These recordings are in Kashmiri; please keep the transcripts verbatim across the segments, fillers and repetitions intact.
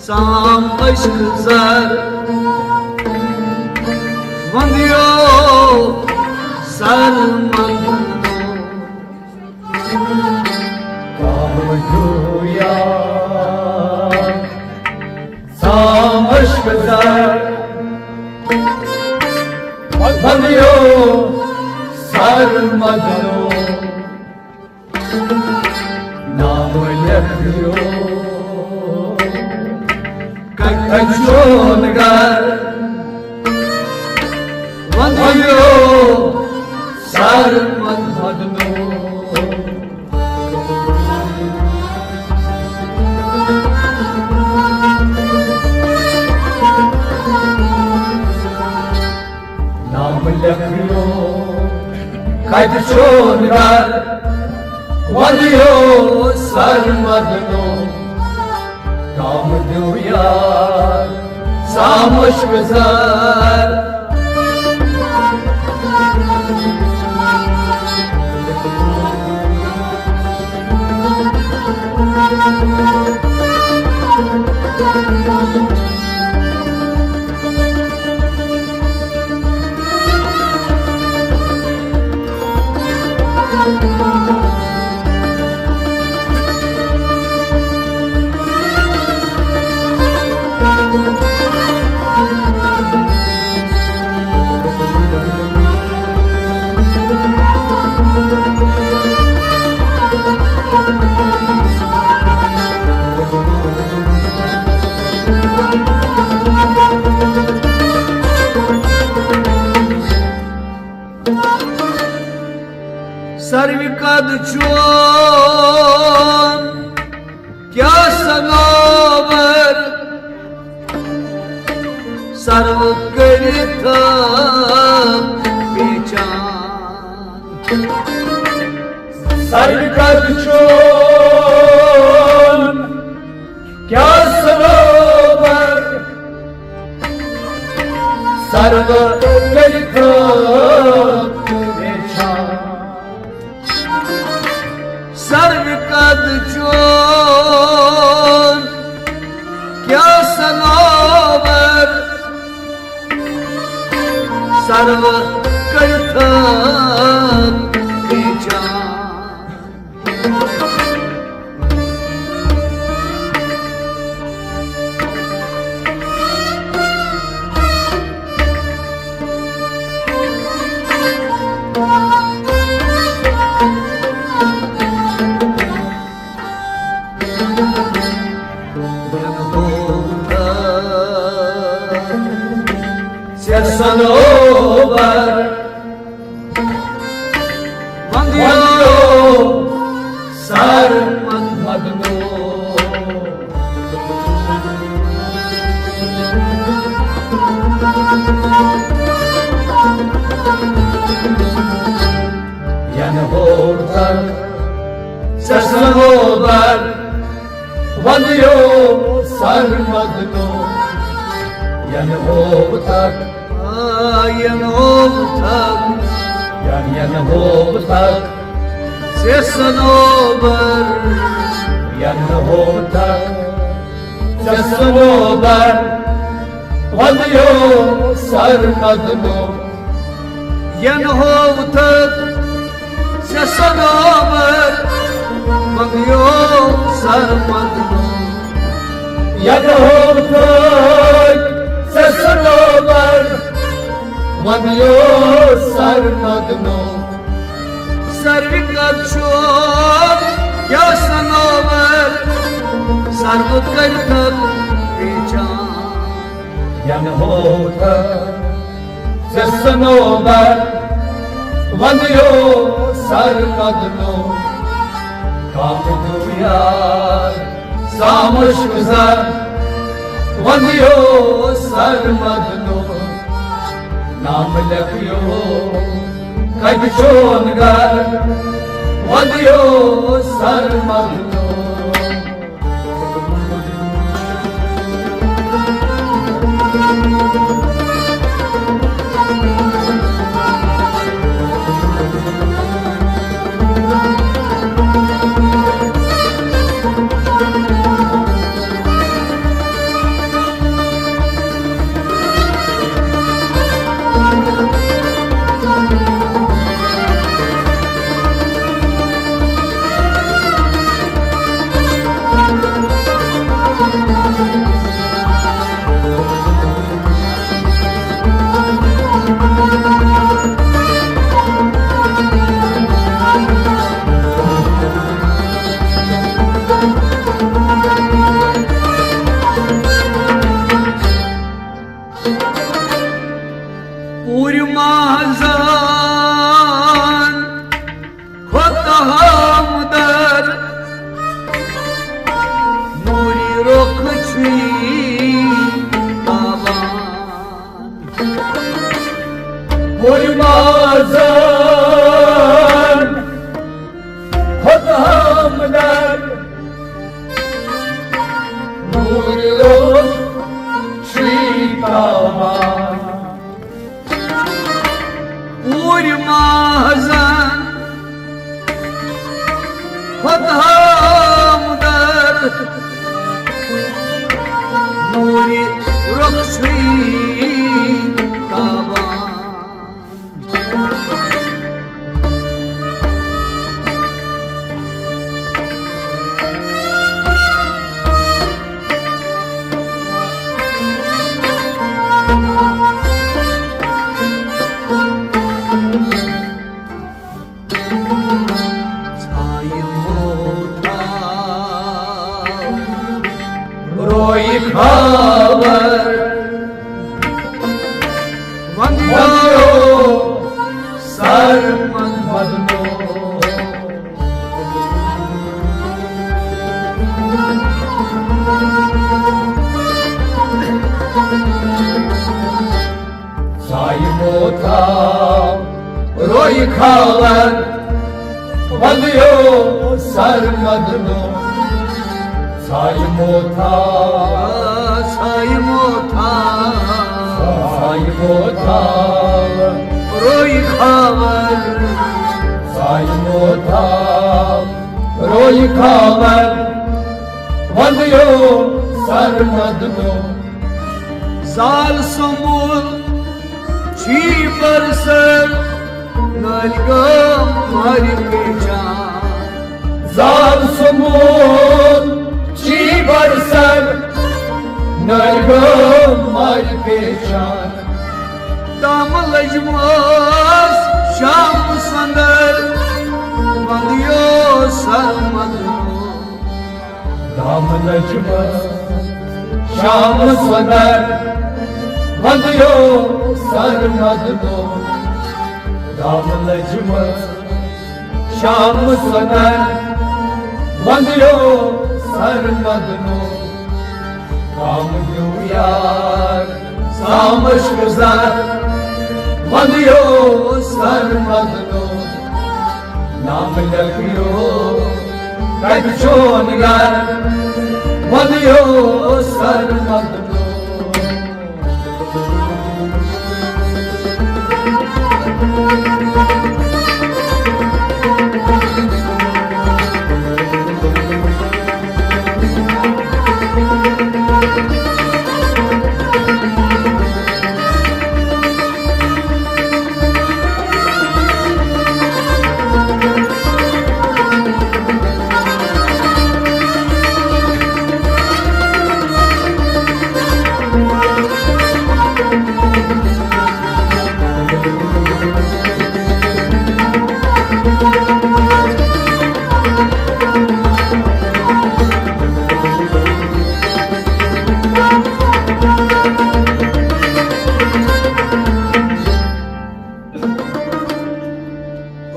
تام عشق زر وندیو سر مندو۔ کام دنیا سام عشق زر وندیو سر مندو۔ نام لیکھیو کتھ چون گھر وندیو سر مندو۔ نام لیکھیو کتہِ چون گھر وندیو سر مدنو۔ کام دیو یار سامش گزار۔ سروِ قد چون کیا صنوبر، سرو کٔرِتھ پیچان۔ سروِ قد چون کیا صنوبر، سرو کٔرِتھ پیچان۔ سروِ قد چون کیا صنوبر، سرو کٔرِتھ پیچان۔ ژےٚ صنوبر وندیو سر مدنو۔ ینہٕ ہوتک ژےٚ صنوبر وندیو سر مدنو۔ ینہٕ ہوتک، آ، ینہٕ ہوتک، ین-، ینہٕ ہوتک ژےٚ صنوبر، ینہٕ ہوتک ژےٚ صنوبر وندیو سر مدنو۔ ینہٕ ہوتک ژےٚ صنوبر وندیو سر مدنو۔ ینہٕ ہوتک ژےٚ صنوبر وندیو سر مدنو۔ سروِ قد چون کیا صنوبر، سرو کٔرِتھ پیچان۔ ینہٕ ہوتک ژےٚ صنوبر وندیو سر مدنو۔ کام دیو یار سامش گزار وندیو سر مدنو۔ نام لیکھیو کتہِ چون گھر وندیو سر مدنو۔ تابان۔ پُر مازن کھوٚت ہمدرد، نوٗرِ روٚف چھُے تابان۔ پُر مازن کھوٚت ہمدرد، نوٗرِ روٚف چھُے تابان۔ ژھایہِ موتھا رویہِ خاور، وندیو سر مدنو۔ ژھایہِ موتھا رویہِ خاور، وندیو سر مدنو۔ ژھایہِ موتھا، ژھایہِ موتھا، ژھایہِ موتھا رویہِ خاور، ژھایہِ موتھا رویہِ خاور، وندیو سر مدنو۔ زال سمول چھی برسر، نالگام مارِ پیچان۔ زال سمول چھی برسر، نالگام مارِ پیچان۔ دام لجمس شام سندر، وندیو سر مدنو۔ دام لجمس شام سندر، وندیو سر مدنو۔ دام لجمس شام سندر، وندیو سر مدنو۔ دام دیو یار سامش گزار، وندیو سر مدنو۔ نام لیکھیو کتہِ چون گھر، وندیو سر مدنو۔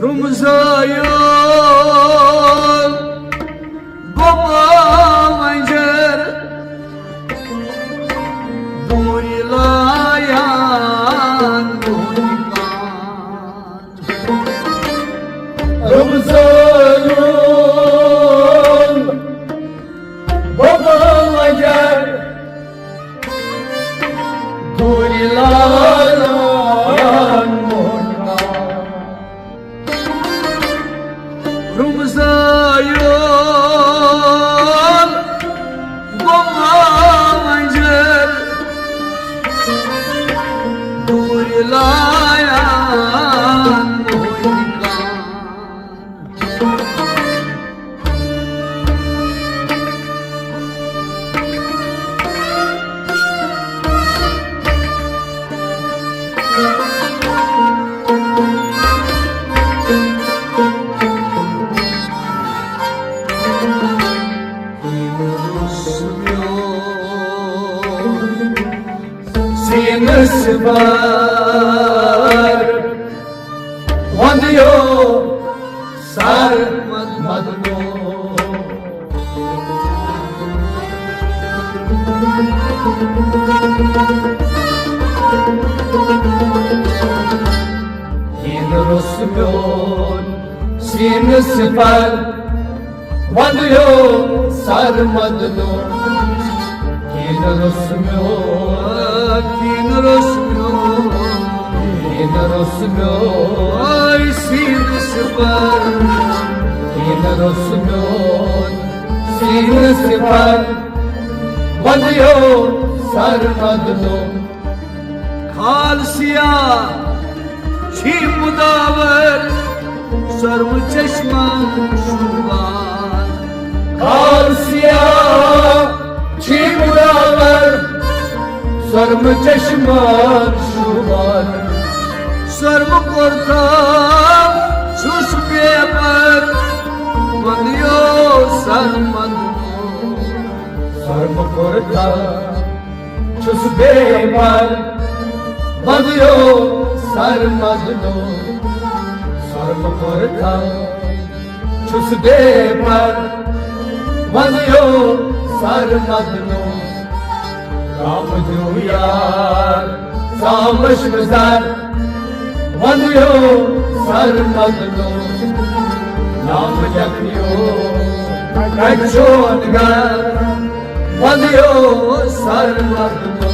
رمضان گوٚو منجر، دوٗرِ لایان دوٗرِ کان۔ رمضان گوٚو منجر، دوٗرِ لایان دوٗرِ کان۔ رمضان گوٚو منجر، دوٗرِ لایان دوٗرِ کان۔ سیٖنس بار وندیو سر مدنو۔ ییٚلہِ روٚس میون سیٖنہٕ سِپر، وَندیو سر مدنو۔ ییٚلہِ روٚس میون، ییٚلہِ روٚس میون، ییٚلہِ روٚس میون سیٖنہٕ سِپر، ییٚلہِ روٚس میون سیٖنہٕ سِپر، وَندیو سر مدنو۔ کھال سیاہ چھی مُداور، سرمہٕ چشمن شوٗبان۔ کھال سیاہ چھی مُداور، سرمہٕ چشمن شوٗبان۔ سرمہٕ کُرتا چھُس بے پر، وَندیو سر مدنو۔ سرمہٕ کُرتا چھُس بے پر، وَندیو سر مدنو۔ سرمہٕ کُرتا چھُس بے پر، وَندیو سر مدنو۔ رام دیو یار سامش گزار، وَندیو سر مدنو۔ نام لیکھیو کچون گھر، وَندیو سر مدنو۔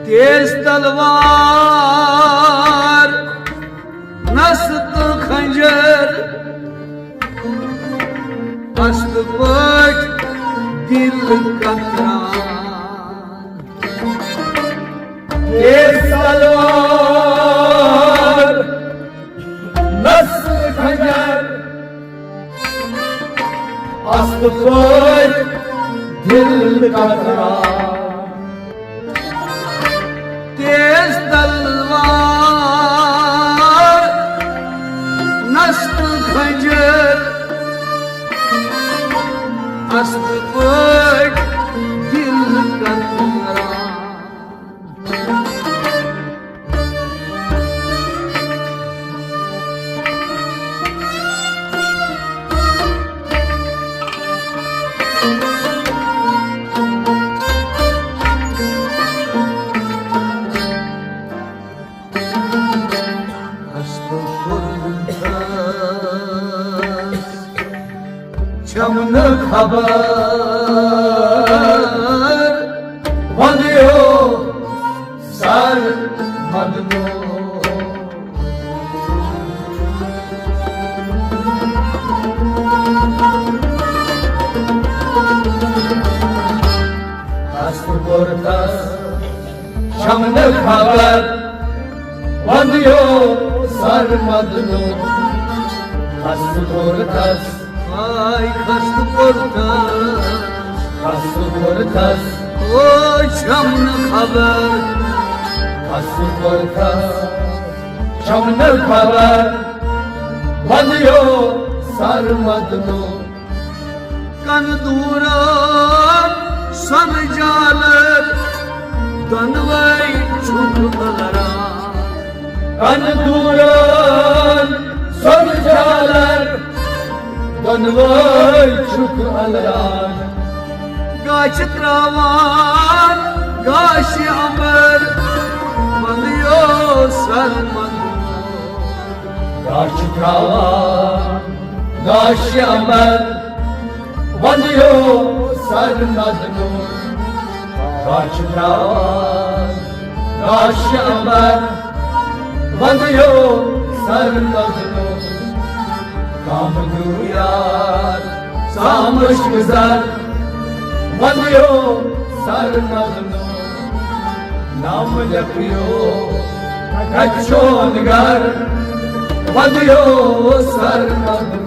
تیز تلوار، نس تہٕ خنجر، اصل پٲٹھۍ دِل کتران۔ تیز تلوار، نس خنجر، اصل پٲٹھۍ دِل کتران۔ تیز تلوار، نس خنجر، اصل پٲٹھۍ دِل کتران۔ چھم نہٕ خبر، وَندیو سر مدنو۔ اصل کوٚر تس چھم نہٕ خبر، وَندیو سر مدنو۔ خستہٕ کوٚر تس، آے خستہٕ کوٚر تس، خستہٕ کوٚر تس۔ او چھم نہٕ خبر، خستہٕ کوٚر تس، چھم نہٕ خبر، وَندیو سر مدنو۔ کن دوران سن جالر، دۄنوَے چھُکھ ألران۔ کن دوران سن جالر، دۄنوَے چھُکھ ألران۔ گاشہِ تراوان گاشہِ امبر، وَندیو سر مدنو۔ گاشہِ تراوان گاشہِ امبر، وَندیو سر مدنو۔ گاشہِ تراوان گاشہِ امبر، ودیو سر مدنو، کام دیو یار، سامش گزار۔ ودیو سر مدنو، نام جپیو، کچون گار۔ ودیو سر مدنو۔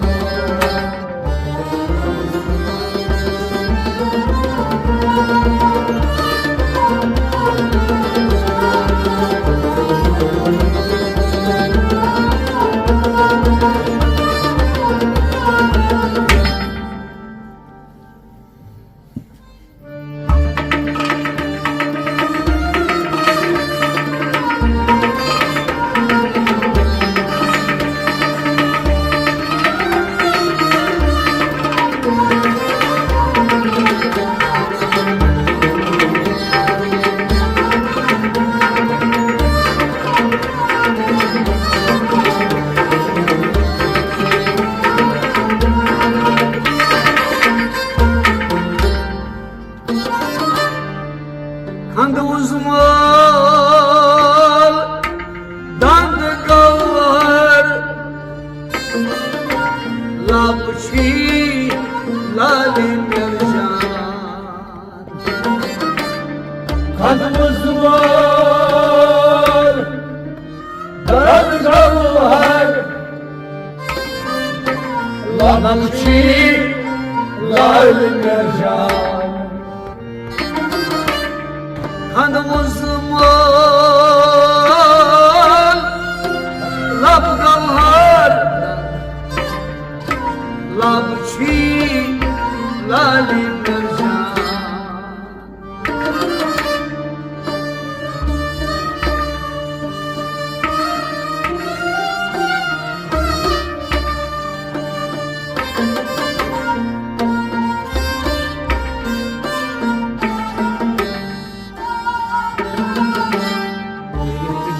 کھنٛد وُزمل دنٛد گوہر، لب چھی لالہِ مرجان۔ کھنٛد وُزمل دنٛد گوہر، لب چھی لالہِ مرجان۔ کھنٛد وُزمل لب گوہر، لب چھی لالہِ مرجان۔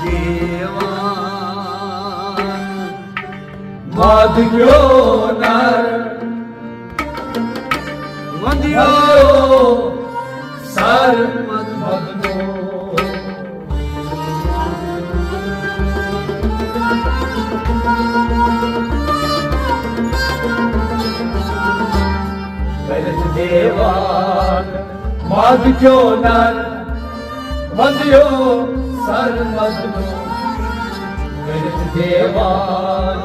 دیوان ماد کیو نر، ودیو سر مدنو۔ کٔرِتھ دیوان ماد کیو نر، ودیو سر مدنو۔ کٔرِتھ دیوان،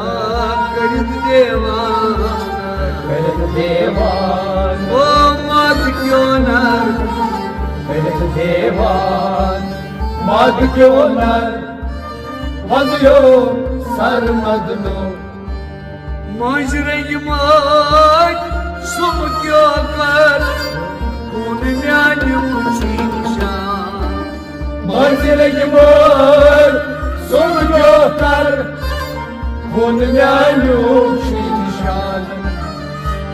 کٔرِتھ دیوان، کٔرِتھ دیوان۔ او ماد کیو نر۔ کٔرِتھ دیوان ماد کیو نر، ودیو سر مدنو۔ مٲنٛزِ رنگۍ مٲج سُم کیو کر، خوٗن میانیُک چھُے نِشان۔ مٲنٛزِ رنگۍ مٲج سُم کیو کر، خوٗن میانیُک چھُے نِشان۔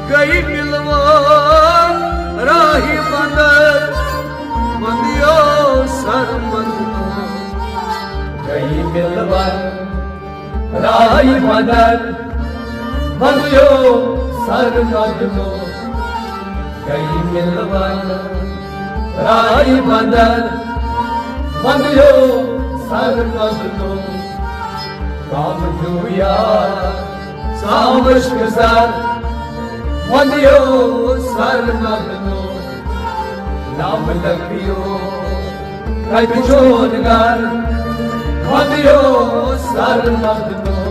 گٔے مِلوان راہہِ بدر، ودیو سر مدنو۔ گٔے مِلوان راہہِ بدر، ودیو سر مدنو۔ گٔے مِلوان راہہِ بدر، ودیو سر مدنو۔ کام دیو یار، سامش گزار، ودیو سر مدنو۔ نام لکھیو کچون گار، ودیو سر مدنو۔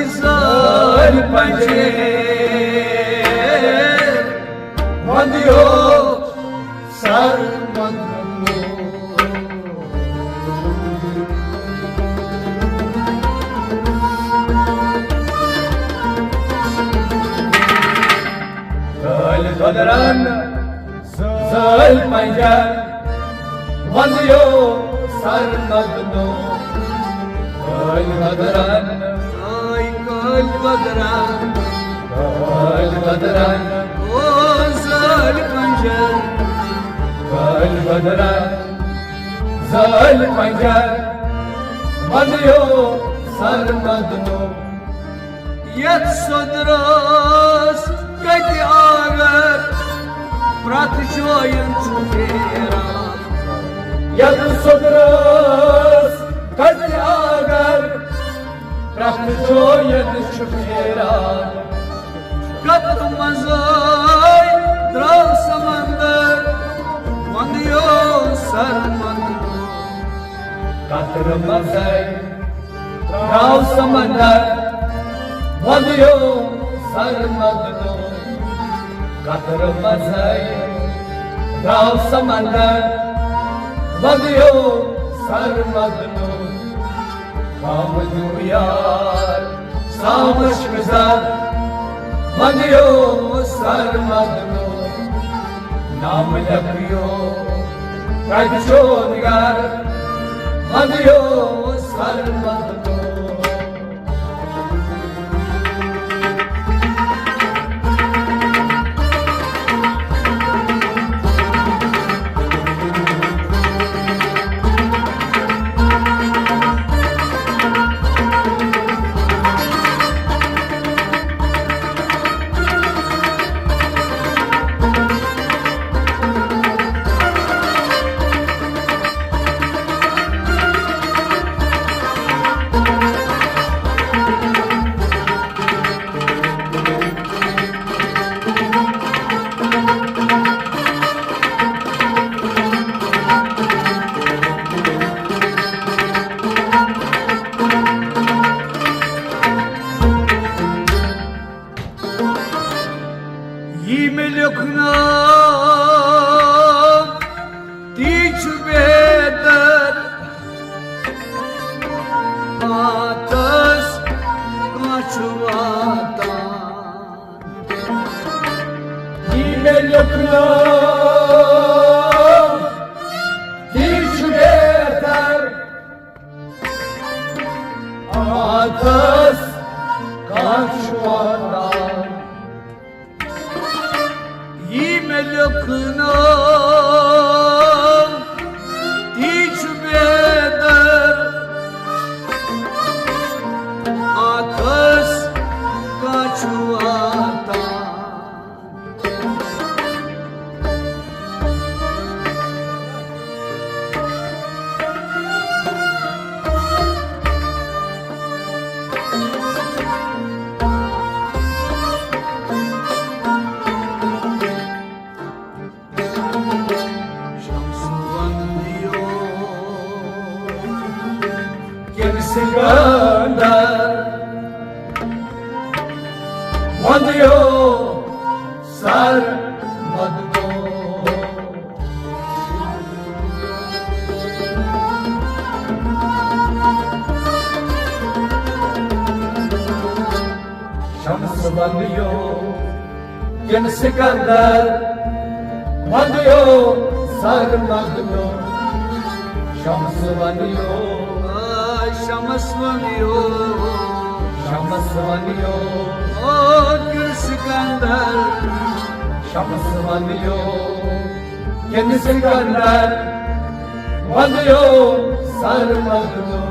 زٲلۍ پنجیر، وندیو سر مدنو۔ زٲلۍ بدرن، زٲلۍ پنجر، وندیو سر مدنو۔ زٲلۍ بدرن، آے کٲلۍ بدرن، کٲلۍ بدرن، او زٲلۍ پنجر، کٲلۍ بدرن، زٲلۍ پنجر، وندیو سر مدنو۔ یتھ سۄدرس کتہِ آگر، پرٛتھ جایَن چھُ پھیران۔ یتھ سۄدرس کتہِ آگر، پرٛتھ جایَن چھُ پھیران۔ قطرٕ منٛزَے درٛاو سمندر، وندیو سر مدنو۔ قطرٕ منٛزَے درٛاو سمندر، وندیو سر مدنو۔ قطرٕ منٛزَے درٛاو سمندر، وندیو سر مدنو۔ کام دیو یار سامش گزار، وندیو سر مدنو۔ نام لیکھیو کتہِ چون گھر، وندیو سر مدنو۔ یی مےٚ لیوٚکھنو، تی چھُ بہتر۔ آتس کانٛہہ چھُ واتان۔ یی مےٚ لیوٚکھنو، تی چھُ بہتر۔ آتس کانٛہہ چھُ واتان۔ یی مےٚ لیوٚکھنو، تی چھُ بہتر۔ آتس کانٛہہ چھُ واتان۔ شمس وندیو کِنہٕ سکندر وندیو سر مدنو۔ شمس وندیو کِنہٕ سکندر وندیو سر مدنو۔ شمس وندیو، آ، شمس وندیو، شمس وندیو، او کِنہٕ سکندر۔ شمس وندیو کِنہٕ سکندر وندیو سر مدنو۔